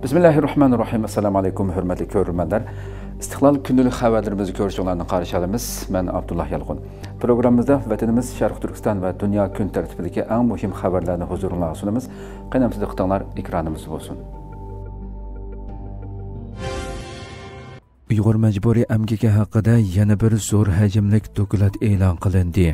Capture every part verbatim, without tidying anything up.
بىسمىللاھىررەھمانىررەھىم. ئەسسالامۇ ئەلەيكۇم، ھۆرمەتلىك كۆرۈرمەنلەر. ئىستىقلال كۈندىلىك خەۋەرلىرىمىزنى كۆرۈشۈڭلارنى قارشى ئالىمىز. مەن ئابدۇللا يالقۇن. پروگراممىمىزدا ۋەتىنىمىز شەرقىي تۈركىستان ۋە دۇنيا كۈن تەرتىپىدىكى ئەڭ مۇھىم خەۋەرلەرنى ھۇزۇرۇڭلارغا سۇنىمىز. قېنى ئەمسە دىققىتىڭلار ئېكرانىمىزدا بولسۇن. ئۇيغۇر مەجبۇرىي ئەمگىكى ھەققىدە يەنە بىر زور ھەجىملىك دوكلات ئېلان قىلىندى.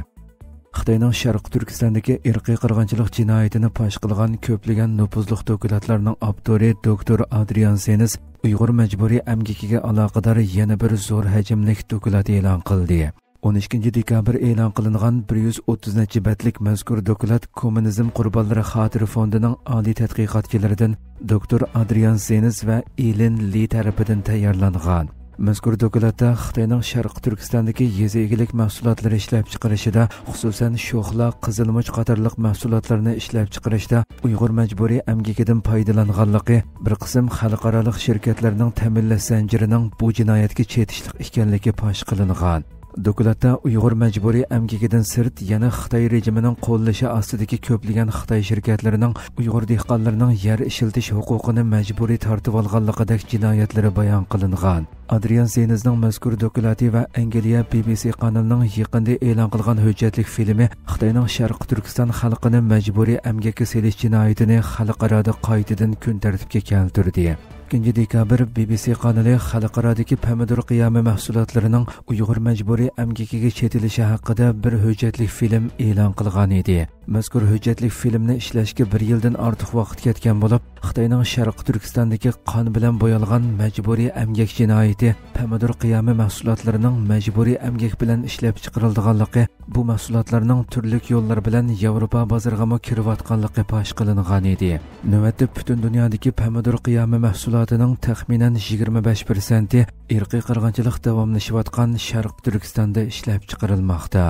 خىتاينىڭ شەرقىي تۈركىستاندىكى ئىرقىي قىرغىنچىلىق جىنايىتىنى پاش قىلغان كۆپلىگەن نوپۇزلۇق دوكلاتلارنىڭ ئاپتورى دوكتور ئادرىيان سېنس ئۇيغۇر مەجبۇرىي ئەمگىكىگە ئالاقىدار يەنە بىر زور ھەجىملىك دوكلات ئېلان قىلدى. ئون ئىككىنچى دېكابىر ئېلان قىلىنغان بىر يۈز ئوتتۇز نەچچە بەتلىك مەزكۇر دوكلات كوممۇنىزم قۇربانلىرى خاتىرە فوندىنىڭ ئالىي تەتقىقاتچىلىرىدىن دوكتور ئادرىيان سېنس ۋە ئېلېن لى تەرىپىدىن تەييارلانغان. مەزكۇر دوكلاتتا خىتاينىڭ شەرقىي تۈركىستاندىكى يېزا ئىگىلىك مەھسۇلاتلىرى ئىشلەپچىقىرىشىدا، خۇسۇسەن، شوخلا، قىزىلمۇچ قاتارلىق مەھسۇلاتلارنى ئىشلەپچىقىرىشتا ئۇيغۇر مەجبۇرىي ئەمگىكىدىن پايدىلانغانلىقى، بىر قىسىم خەلقئارالىق شىركەتلەرنىڭ تەمىنلەش زەنجىرىنىڭ بۇ جىنايەتكە چېتىشلىق ئىكەنلىكى پاش قىلىنغان. دوكلاتتا ئۇيغۇر مەجبۇرىي ئەمگىكىدىن سىرت يەنە خىتاي رېجىمىنىڭ قوللىشى ئاستىدىكى كۆپلىگەن خىتاي شىركەتلىرىنىڭ ئۇيغۇر دېھقانلىرىنىڭ يەر ئىشلىتىش ھوقۇقىنى مەجبۇرىي تارتىۋالغانلىقىدەك جىنايەتلىرى بايان قىلىنغان. ئادرىيان زېنزنىڭ مەزكۇر دوكلاتى ۋە ئەنگلىيە بى بى سى قانىلىنىڭ يېقىندا ئېلان قىلغان ھۆججەتلىك فىلىمى خىتاينىڭ شەرقىي تۈركىستان خەلقىنى مەجبۇرىي ئەمگەككە سېلىش جىنايىتىنى خەلقئارادا قايتىدىن كۈن تەرتىپكە كەلتۈردى. ئىككىنچى دېكابىر بى بى سى قانىلى خەلقئارادىكى پەمىدۇر قىيامى مەھسۇلاتلىرىنىڭ ئۇيغۇر مەجبۇرىي ئەمگىكىگە چېتىلىشى ھەققىدە بىر ھۆججەتلىك فىلىم ئېلان قىلغان ئىدى. مەزكۇر ھۆججەتلىك فىلىمنى ئىشلەشكە بىر يىلدىن ئارتۇق ۋاقىت كەتكەن بولۇپ، خىتاينىڭ شەرقىي تۈركىستاندىكى قان بىلەن بويالغان مەجبۇرىي ئەمگەك جىنايىتى، پەمىدۇر قىيامى مەھسۇلاتلىرىنىڭ مەجبۇرىي ئەمگەك بىلەن ئىشلەپچىقىرىلىدىغانلىقى، بۇ مەھسۇلاتلارنىڭ تۈرلۈك يوللار بىلەن ياۋروپا بازىرىغىمۇ كىرىۋاتقانلىقى پاش قىلىنغان ئىدى. نۆۋەتتە پۈتۈن دۇنيادىكى پەمىدۇر قىيامى مەھسۇلاتىنىڭ تەخمىنەن يىگىرمە بەش پىرسەنتى ئىرقىي قىرغىنچىلىق داۋاملىشىۋاتقان شەرقىي تۈركىستاندا ئىشلەپچىقىرىلماقتا.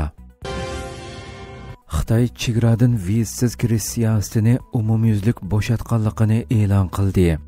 خىتاي چېگرادىن ۋىزىسىز كىرىش سىياسىتىنى ئومۇميۈزلۈك بوشاتقانلىقىنى ئېلان قىلدى.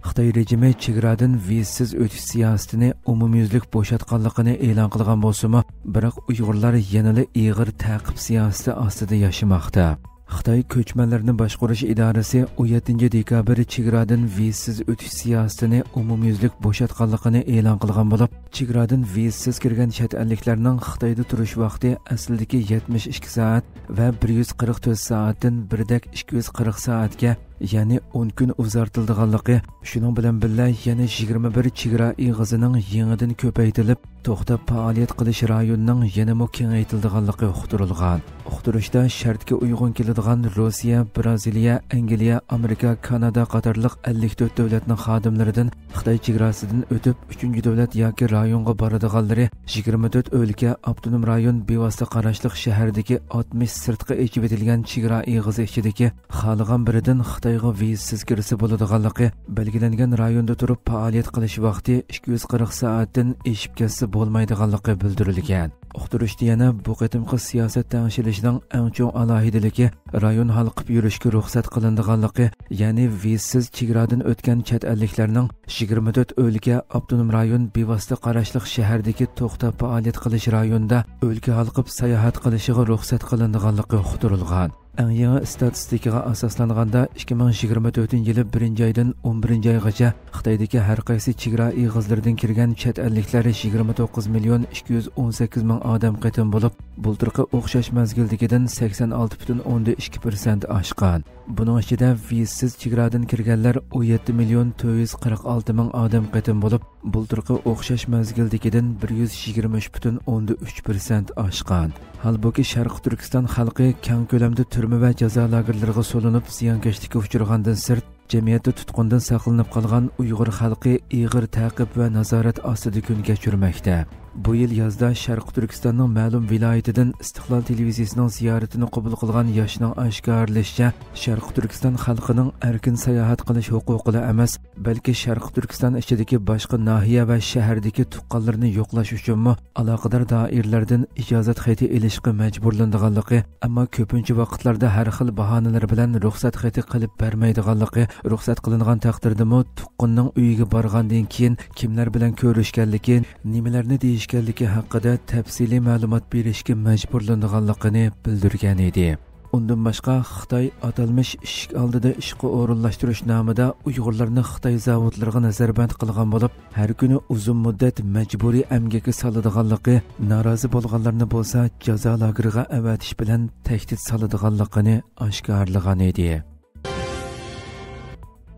خىتاي رېجىمى چېگرادىن ۋىزىسىز ئۆتۈش سىياسىتىنى ئومۇميۈزلۈك بوشاتقانلىقىنى ئېلان قىلغان بولسىمۇ، بىراق ئۇيغۇرلار يەنىلا ئېغىر تەقىپ سىياسىتى ئاستىدا ياشىماقتا. خىتاي كۆچمەنلەرنى باشقۇرۇش ئىدارىسى ئون يەتتىنچى دېكابىر چېگرادىن ۋىزىسىز ئۆتۈش سىياسىتىنى ئومۇميۈزلۈك بوشاتقانلىقىنى ئېلان قىلغان بولۇپ، چېگرادىن ۋىزىسىز كىرگەن چەت ئەللىكلەرنىڭ خىتايدا تۇرۇش ۋاقتى ئەسلىدىكى يەتمىش ئىككى سائەت ۋە بىر يۈز قىرىق تۆت سائەتتىن بىردەك ئىككى يۈز قىرىق سائەتكە، يەنى ئون كۈن ئۇزارتىلىدىغانلىقى، شۇنىڭ بىلەن بىللە، يەنە يىگىرمە بىر چېگرا ئېغىزىنىڭ يېڭىدىن كۆپەيتىلىپ، توختاپ پائالىيەت قىلىش رايونىنىڭ يەنىمۇ كېڭەيتىلىدىغانلىقى ئۇقتۇرۇلغان. ئۇقتۇرۇشتا شەرتكە ئۇيغۇن كېلىدىغان روسىيە، بىرازىلىيە، ئەنگلىيە، ئامېرىكا، كانادا قاتارلىق ئەللىك تۆت دۆلەتنىڭ خادىملىرىدىن خىتاي چېگراسىدىن ئۆتۈپ، ئۈچىنچى دۆلەت ياكى رايونغا بارىدىغانلىرى يىگىرمە تۆت ئۆلكە، ئاپتونوم رايون بىۋاسىتە قاراشلىق شەھەردىكى ئاتمىش سىرتقا ئېچىۋېتىلگەن چېگرا ئېغىزى ئىچىدىكى خالىغان بىرىدىن خىتايغا ۋىزىسىز كىرسە بولىدىغانلىقى، بەلگىلەنگەن رايوندا تۇرۇپ پائالىيەت قىلىش ۋاقتى ئىككى يۈز قىرىق سائەتتىن ئېشىپ كەتسە بولمايدىغانلىقى بىلدۈرۈلگەن. ئۇقتۇرۇشتا يەنە بۇ قېتىمقى سىياسەت تەڭشىلىشىنىڭ ئەڭ چوڭ ئالاھىدىلىكى رايون ھالقىپ يۈرۈشكە رۇخسەت قىلىنىدىغانلىقى، يەنى ۋىزىسىز چېگرادىن ئۆتكەن چەت ئەللىكلەرنىڭ يىگىرمە تۆت ئۆلكە، ئاپتونوم رايون بىۋاسىتە قاراشلىق شەھەردىكى توختاپ پائالىيەت قىلىش رايونىدا ئۆلكە ھالقىپ ساياھەت قىلىشىغا رۇخسەت قىلىنىدىغانلىقى ئۇقتۇرۇلغان. ئەڭ يېڭى ئىستاتىستىكىغا ئاساسلانغاندا، ئىككى مىڭ يىگىرمە تۆتىنچى يىلى بىرىنچى ئايدىن ئون بىرىنچى ئايغىچە خىتايدىكى ھەر قايسى چېگرا ئېغىزلىرىدىن كىرگەن چەت ئەللىكلەر يىگىرمە توققۇز مىليون ئىككى يۈز ئون سەككىز مىڭ ئادەم قېتىم بولۇپ، بۇلتۇرقى ئوخشاش مەزگىلدىكىدىن سەكسەن ئالتە پۈتۈن ئوندىن ئىككى پىرسەنت ئاشقان. بۇنىڭ ئىچىدە ۋىزىسىز چېگرادىن كىرگەنلەر ئون يەتتە مىليون تۆت يۈز قىرىق ئالتە مىڭ ئادەم قېتىم بولۇپ، بۇلتۇرقى ئوخشاش مەزگىلدىكىدىن بىر يۈز يىگىرمە ئۈچ پۈتۈن ئوندىن ئۈچ پىرسەنت ئاشقان. ھالبۇكى، شەرقىي تۈركىستان خەلقى كەڭ كۆلەمدە تۈرمە ۋە جازا لاگېرلىرىغا سولىنىپ زىيانكەشلىككە ئۇچرىغاندىن سىرت، جەمئىيەتتە تۇتقۇندىن ساقلىنىپ قالغان ئۇيغۇر خەلقى ئېغىر تەقىپ ۋە نازارەت ئاستىدا كۈن كەچۈرمەكتە. بۇ يىل يازدا شەرقىي تۈركىستاننىڭ مەلۇم ۋىلايىتىدىن ئىستىقلال تېلېۋىزىيىسىنىڭ زىيارىتىنى قوبۇل قىلغان ياشنىڭ ئاشكارىلىشىچە، شەرقىي تۈركىستان خەلقىنىڭ ئەركىن ساياھەت قىلىش ھوقۇقىلا ئەمەس، بەلكى شەرقىي تۈركىستان ئىچىدىكى باشقا ناھىيە ۋە شەھەردىكى تۇغقانلىرىنى يوقلاش ئۈچۈنمۇ ئالاقىدار دائىرىلەردىن ئىجازەت خېتى ئېلىشقا مەجبۇرلىنىدىغانلىقى، ئەمما كۆپىنچە ۋاقىتلاردا ھەر خىل باھانىلەر بىلەن رۇخسەت خېتى قىلىپ بەرمەيدىغانلىقى، رۇخسەت قىلىنغان تەقدىردىمۇ تۇغقاننىڭ ئۆيىگە بارغاندىن كېيىن كىملەر بىلەن كۆرۈشكەنلىكى، نېمىلەرنى دېيىشكەنلىكى ھەققىدە تەپسىلىي مەلۇمات بېرىشكە مەجبۇرلىنىدىغانلىقىنى بىلدۈرگەن ئىدى. ئۇندىن باشقا، خىتاي ئاتالمىش ئىشىك ئالدىدا ئىشقا ئورۇنلاشتۇرۇش نامىدا ئۇيغۇرلارنى خىتاي زاۋۇتلىرىغا نەزەربەند قىلغان بولۇپ، ھەر كۈنى ئۇزۇن مۇددەت مەجبۇرىي ئەمگەككە سالىدىغانلىقى، نارازى بولغانلارنى بولسا جازا لاگېرىغا ئەۋەتىش بىلەن تەھدىت سالىدىغانلىقىنى ئاشكارىلىغان ئىدى.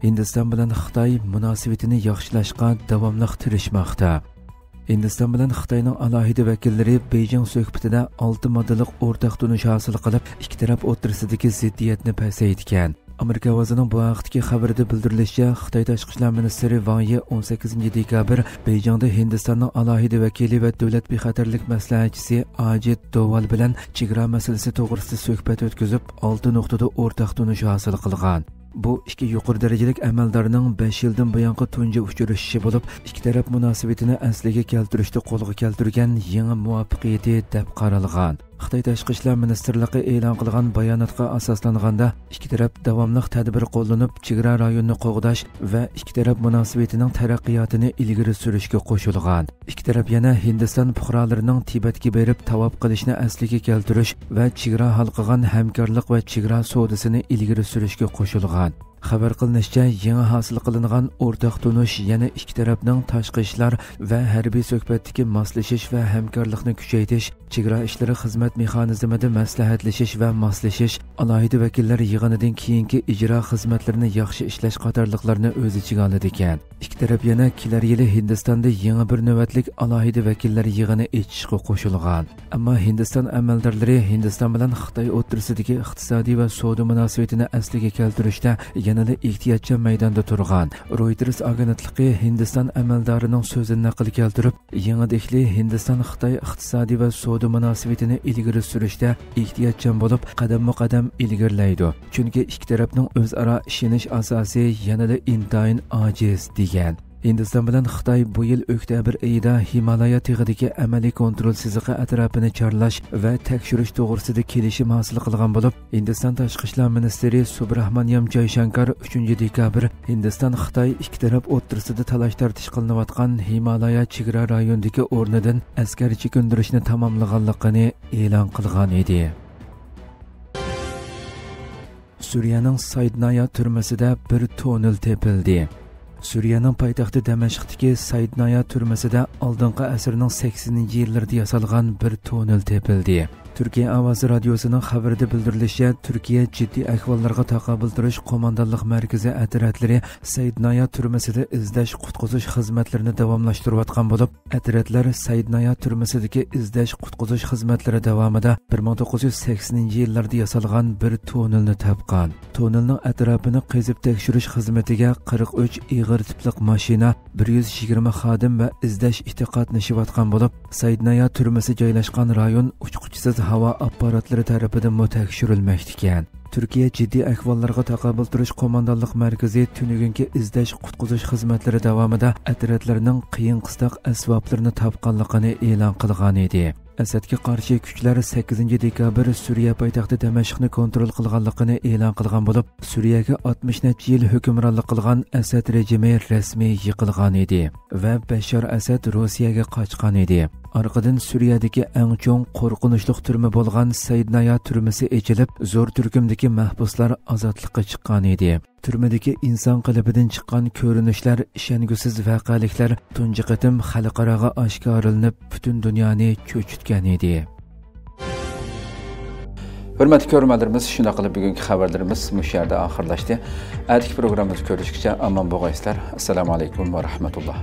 ھىندىستان بىلەن خىتاي مۇناسىۋىتىنى ياخشىلاشقا داۋاملىق تىرىشماقتا. ھىندىستان بىلەن خىتاينىڭ ئالاھىدە ۋەكىللىرى بېيجىڭ سۆھبىتىدە ئالتە ماددىلىق ئورتاق تونۇش ھاسىل قىلىپ، ئىككى تەرەپ ئوتتۇرىسىدىكى زىددىيەتنى پەسەيتكەن. ئامېرىكا ئاۋازىنىڭ بۇ ھەقتىكى خەۋىرىدە بىلدۈرۈلۈشىچە، خىتاي تاشقى ئىشلار مىنىستىرى ۋاڭ يى ئون سەككىزىنچى دېكابىر بېيجىڭدا ھىندىستاننىڭ ئالاھىدە ۋەكىلى ۋە دۆلەت بىخەتەرلىك مەسلىھەتچىسى ئاجىت دوۋال بىلەن چېگرا مەسىلىسى توغرىسىدا سۆھبەت ئۆتكۈزۈپ، ئالتە نۇقتىدا ئورتاق تونۇش ھاسىل قىلغان. بۇ ئىككى يۇقىرى دەرىجىلىك ئەمەلدارنىڭ بەش يىلدىن بۇيانقى تۇنجى ئۇچرىشىشى بولۇپ، ئىككى تەرەپ مۇناسىۋىتىنى ئەسلىگە كەلتۈرۈشتە قولغا كەلتۈرگەن يېڭى مۇۋەپپەقىيىتى دەپ قارالغان. خىتاي تاشقى ئىشلار مىنىستىرلىقى ئېلان قىلغان باياناتقا ئاساسلانغاندا، ئىككى تەرەپ داۋاملىق تەدبىر قوللىنىپ، چېگرا رايونىنى قوغداش ۋە ئىككى تەرەپ مۇناسىۋىتىنىڭ تەرەققىياتىنى ئىلگىرى سۈرۈشكە قوشۇلغان. ئىككى تەرەپ يەنە ھىندىستان پۇقرالىرىنىڭ تىبەتكە بېرىپ تاۋاپ قىلىشنى ئەسلىگە كەلتۈرۈش ۋە چېگرا ھالقىغان ھەمكارلىق ۋە چېگرا سودىسىنى ئىلگىرى سۈرۈشكە قوشۇلغان. خەۋەر قىلىنىشىچە، يېڭى ھاسىل قىلىنغان ئورتاق تونۇش يەنە ئىككى تەرەپنىڭ تاشقى ئىشلار ۋە ھەربىي سۆھبەتتىكى ماسلىشىش ۋە ھەمكارلىقنى كۈچەيتىش، چېگرا ئىشلىرى خىزمەت مېخانىزمىدا مەسلىھەتلىشىش ۋە ماسلىشىش، ئالاھىدە ۋەكىللەر يىغىنىدىن كېيىنكى ئىجرا خىزمەتلىرىنى ياخشى ئىشلەش قاتارلىقلارنى ئۆز ئىچىگە ئالىدىكەن. ئىككى تەرەپ يەنە كېلەر يىلى ھىندىستاندا يېڭى بىر نۆۋەتلىك ئالاھىدە ۋەكىللەر يىغىنى ئېچىشقا قوشۇلغان. ئەمما ھىندىستان ئەمەلدارلىرى ھىندىستان بىلەن خىتاي ئوتتۇرىسىدىكى ئىقتىسادىي ۋە سودا مۇناسىۋىتىنى ئەسلىگە كەلتۈرۈشتە يەنىلا ئېھتىياتچان مەيداندا تۇرغان. رويتېرس ئاگېنتلىقى ھىندىستان ئەمەلدارىنىڭ سۆزىنى نەقىل كەلتۈرۈپ، يېڭى دېھلى ھىندىستان خىتاي ئىقتىسادىي ۋە سودا مۇناسىۋىتىنى ئىلگىرى سۈرۈشتە ئېھتىياتچان بولۇپ، قەدەممۇ قەدەم ئىلگىرىلەيدۇ. چۈنكى ئىككى تەرەپنىڭ ئۆزئارا ئىشىنىش ئاساسى يەنىلا ئىنتايىن ئاجىز، دېگەن. ھىندىستان بىلەن خىتاي بۇ يىل ئۆكتەبىر ئېيىدا ھىمالايا تېغىدىكى ئەمەلىي كونترول سىزىقى ئەتراپىنى چارلاش ۋە تەكشۈرۈش توغرىسىدا كېلىشىم ھاسىل قىلغان بولۇپ، ھىندىستان تاشقى ئىشلار مىنىستىرى سۇبراھمانيام جايشانكار ئۈچىنچى دېكابىر ھىندىستان خىتاي ئىككى تەرەپ ئوتتۇرىسىدا تالاش تارتىش قىلىنىۋاتقان ھىمالايا چېگرا رايونىدىكى ئورنىدىن ئەسكەر چېكىندۈرۈشنى تاماملىغانلىقىنى ئېلان قىلغان ئىدى. سۈرىيەنىڭ سايدنايا تۈرمىسىدە بىر تونېل تېپىلدى. سۈرىيەنىڭ پايتەختى دەمەشقتىكى سايدنايا تۈرمىسىدە ئالدىنقى ئەسىرنىڭ سەكسىنىنچى يىللىرىدا ياسالغان بىر تونېل تېپىلدى. تۈركىيە ئاۋازى رادىيوسىنىڭ خەۋىرىدە بىلدۈرۈلۈشىچە، تۈركىيە جىددىي ئەھۋاللارغا تاقابىل تۇرۇش قوماندانلىق مەركىزى ئەترەتلىرى سايدنايا تۈرمىسىدە ئىزدەش قۇتقۇزۇش خىزمەتلىرىنى داۋاملاشتۇرۇۋاتقان بولۇپ، ئەترەتلەر سايدنايا تۈرمىسىدىكى ئىزدەش قۇتقۇزۇش خىزمەتلىرى داۋامىدا بىر مىڭ توققۇز يۈز سەكسىنىنچى يىللاردا ياسالغان بىر تونېلنى تاپقان. تونېلنىڭ ئەتراپىنى قېزىپ تەكشۈرۈش خىزمىتىگە قىرىق ئۈچ ئېغىر تىپلىق ماشىنا، بىر يۈز يىگىرمە خادىم ۋە ئىزدەش ئىتى قاتنىشىۋاتقان بولۇپ، سايدنايا تۈرمىسى جايلاشقان رايون ئۇچقۇچىسىز ھاۋا ئاپپاراتلىرى تەرىپىدىنمۇ تەكشۈرۈلمەكتىكەن. تۈركىيە جىددىي ئەھۋاللارغا تاقابىل تۇرۇش قوماندانلىق مەركىزى تۈنۈگۈنكى ئىزدەش قۇتقۇزۇش خىزمەتلىرى داۋامىدا ئەترەتلەرنىڭ قىيىن قىستاق ئەسۋابلىرىنى تاپقانلىقىنى ئېلان قىلغان ئىدى. ئەسەدكە قارشى كۈچلەر سەككىزىنچى دېكابىر سۈرىيە پايتەختى دەمەشقنى كونترول قىلغانلىقىنى ئېلان قىلغان بولۇپ، سۈرىيەگە ئاتمىش نەچچە يىل ھۆكۈمرانلىق قىلغان ئەسەد رېجىمى رەسمىي يىقىلغان ئىدى ۋە بەششار ئەسەد روسىيەگە قاچقان ئىدى. ئارقىدىن سۈرىيەدىكى ئەڭ چوڭ قورقۇنچلۇق تۈرمە بولغان سەيدنايا تۈرمىسى ئېچىلىپ، زور تۈركۈمدىكى مەھبۇسلار ئازادلىققا چىققان ئىدى. تۈرمىدىكى ئىنسان قېلىپىدىن چىققان كۆرۈنۈشلەر، ئىشەنگۈسىز ۋەقەلىكلەر تۇنجى قېتىم خەلقئاراغا ئاشكارىلىنىپ، پۈتۈن دۇنيانى چۆچۈتكەن ئىدى. ھۆرمەتلىك كۆرۈرمەنلىرىمىز، شۇنداق قىلىپ بۈگۈنكى خەۋەرلىرىمىز مۇشۇ يەردە ئاخىرلاشتى. ئەتىكى پروگراممىمىزدا كۆرۈشكىچە ئامان بولغايسىلەر. ئەسسالامۇ ئەلەيكۇم ۋە رەھمەتۇللا.